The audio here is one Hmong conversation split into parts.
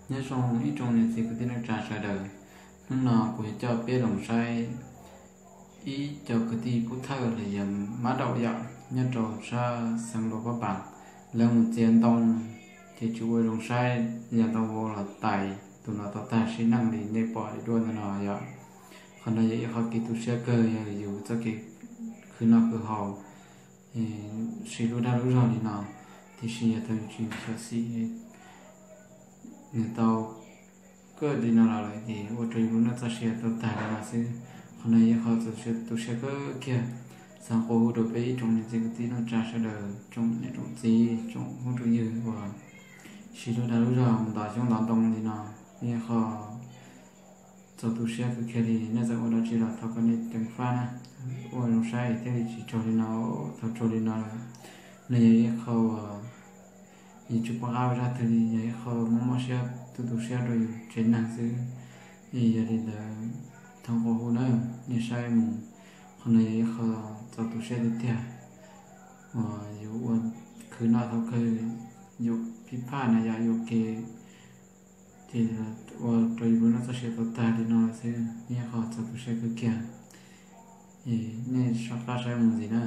Nyob zoo ib tsoom niam txiv kwv tij neej tsa sawv daws, hnub no kuv yuav coj peb los saib ib co kwv tij pub thawj los yog mab daum yom, nyob rau sab xeev Luam Phab Npas. Lawv mus txiav ntoo ces tsis ua zoo saib, yog ntoo vau los tais tus no tau tag sim neej li nej pom dua ntawm no yom. Qhov no yog ib qho kev tu siab kawg, yog yus txoj kev khwv noj khwv haus, siv lub dag lub zog li no, tiam sis yog thaum yus tsis xyuam xim, nws tau kawg li no los lawm ces ua rau yus lub neej txoj sia tau tag li no xwb. Qhov no yog ib qho tu siab kawg kiag. Xav qhuas hu rau peb ib tsoom niam txiv kwv tij neej tsa sawv daws, tsoom niam tsoom txiv, tsoom phooj tsoom ywg uas siv lub dag lub zog mus ntov xyoob ntov ntoo li no, yog ib qho txaus tu siab kawg kiag li. Nej txawm ua dab tsi los thov kom nej ceev faj na, ua zoo saib thiaj li tsis raug li no. Thaum raug li no lawm, nws yog ib qho uas yus tsis pom qab ua zaj twg li, yog ib qho mob mob siab tu tu siab rau yus tsev neeg xwb. Yog li ntawd, thov qhuas hu na, nej saib mus, qhov no yog ib qho txaus tu siab tiag tiag, uas yus ua khwv noj tau kawg, yus phij phaj na yom, yus kev ces ua rau yus lub neej txoj sia tau tag li no lawm xwb, yog ib qho txaus tu siab kawg kiag. Nej soj qab saib mus ntxiv na.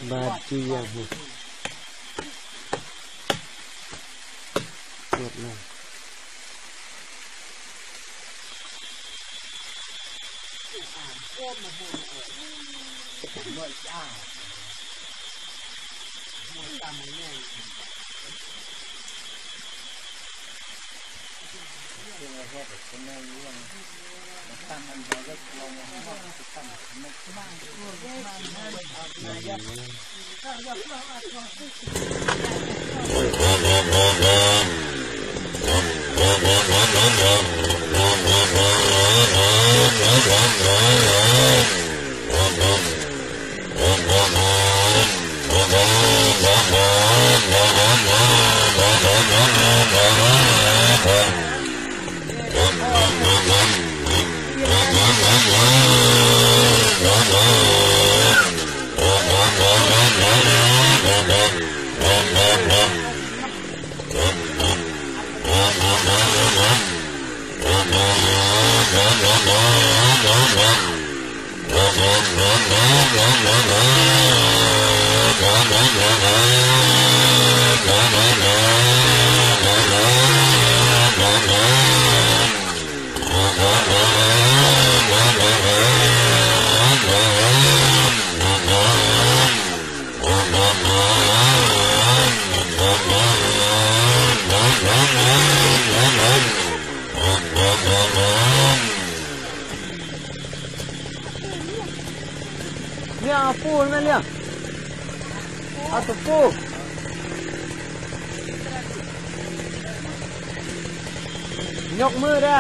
Npaj tsis yam hmo. Liaj, puj me liaj. A tus puj. Nyoj mwj da.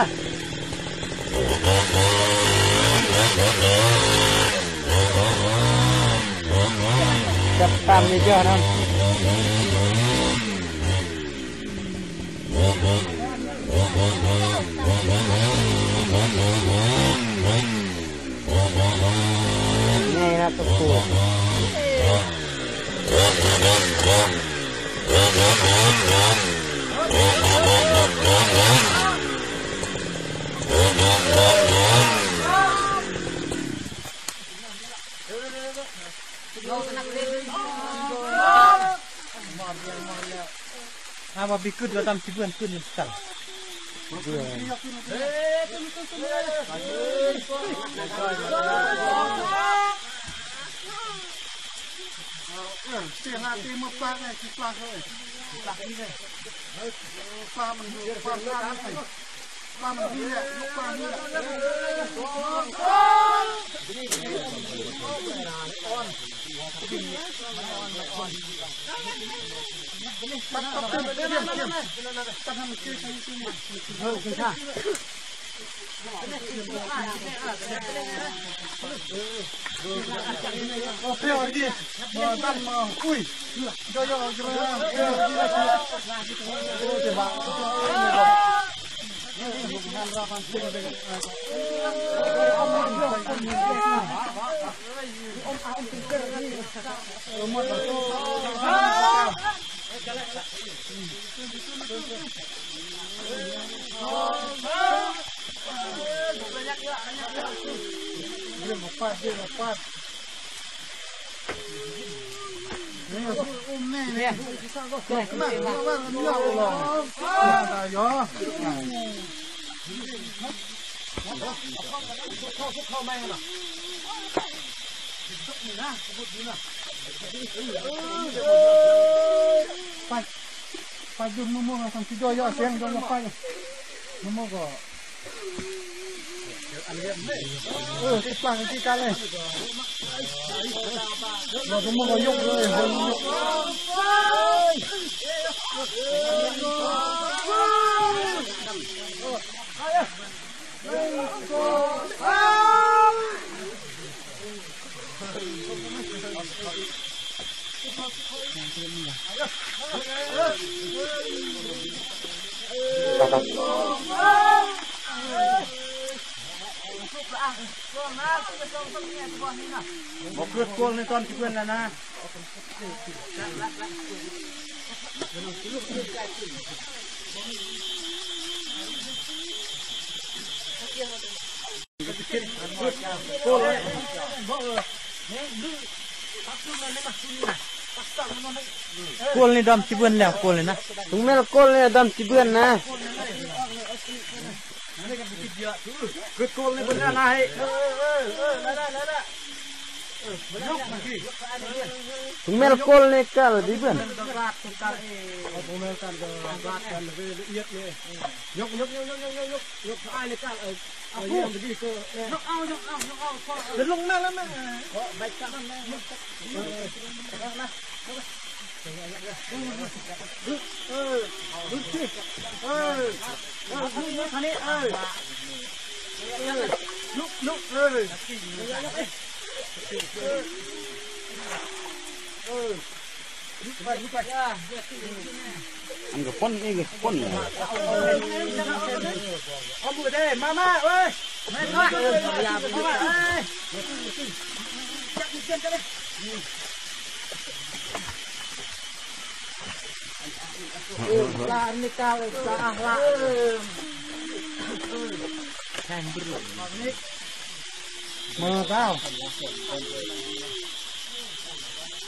Cov tam li cog no. Mas pib kwj dua tam tsis pwj kwj tag. Pais, pais, muaj muaj tsis do yog siab do yog pais, muaj muaj kom tsis pais tsis kab li. Los muaj kom yooj, Mos kwj kuaj nej tam tsis pwj na na. Kuaj li tam tsis pwj li, kuaj li na. Tus mej los kuaj li tam tsis pwj na. Tus mej los kuaj li koj los tsis pwj. Mas tau.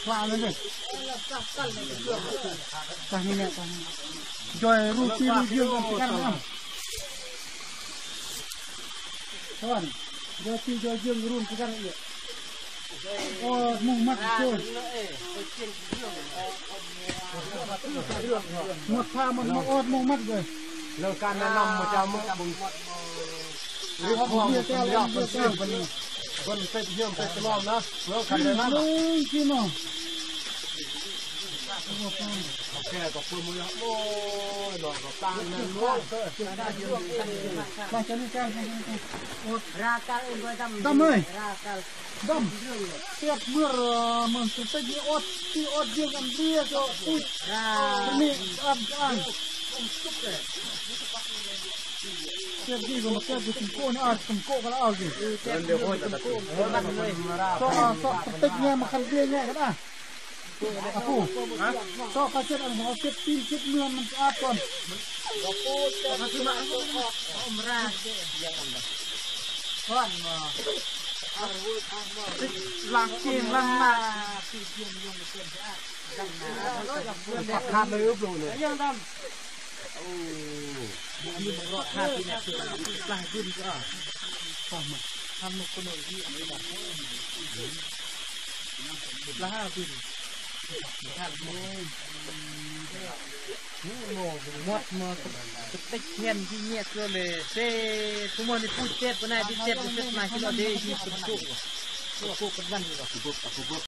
Hla na. Tag ni na, tag ni. Ncoy rub tij rub yeej rub tsis kab na. Ncoy tij ncoy yeej rub tsis kab na. Ua moog maj koj. Muaj tha mas muaj ua moog maj koj. Lawv kab na noj mus cas muaj Ua phooj ywg, peb peb ywg peb ywg peb ywg no. Dam, tias muaj, muaj tus tij ua, tij ua yeej npias cov pub. Ni, ab, ab. Tias tij, tias tus tus koj ni, tus koj ko la os. Tso, tso, tus tij ni mas khas npias nyiaj ko na. Ab pug, tso qhov siab, siab tij siab mloog mas ab pog. Lam kiag lam mas. Muab tus tij thiaj ntsib nyiaj tuaj le, seb kuv muaj nws pub teb puas na, tib teb puas teb mas tsis los de ib tus kuj, kuj kuj vaj los kuj kuj.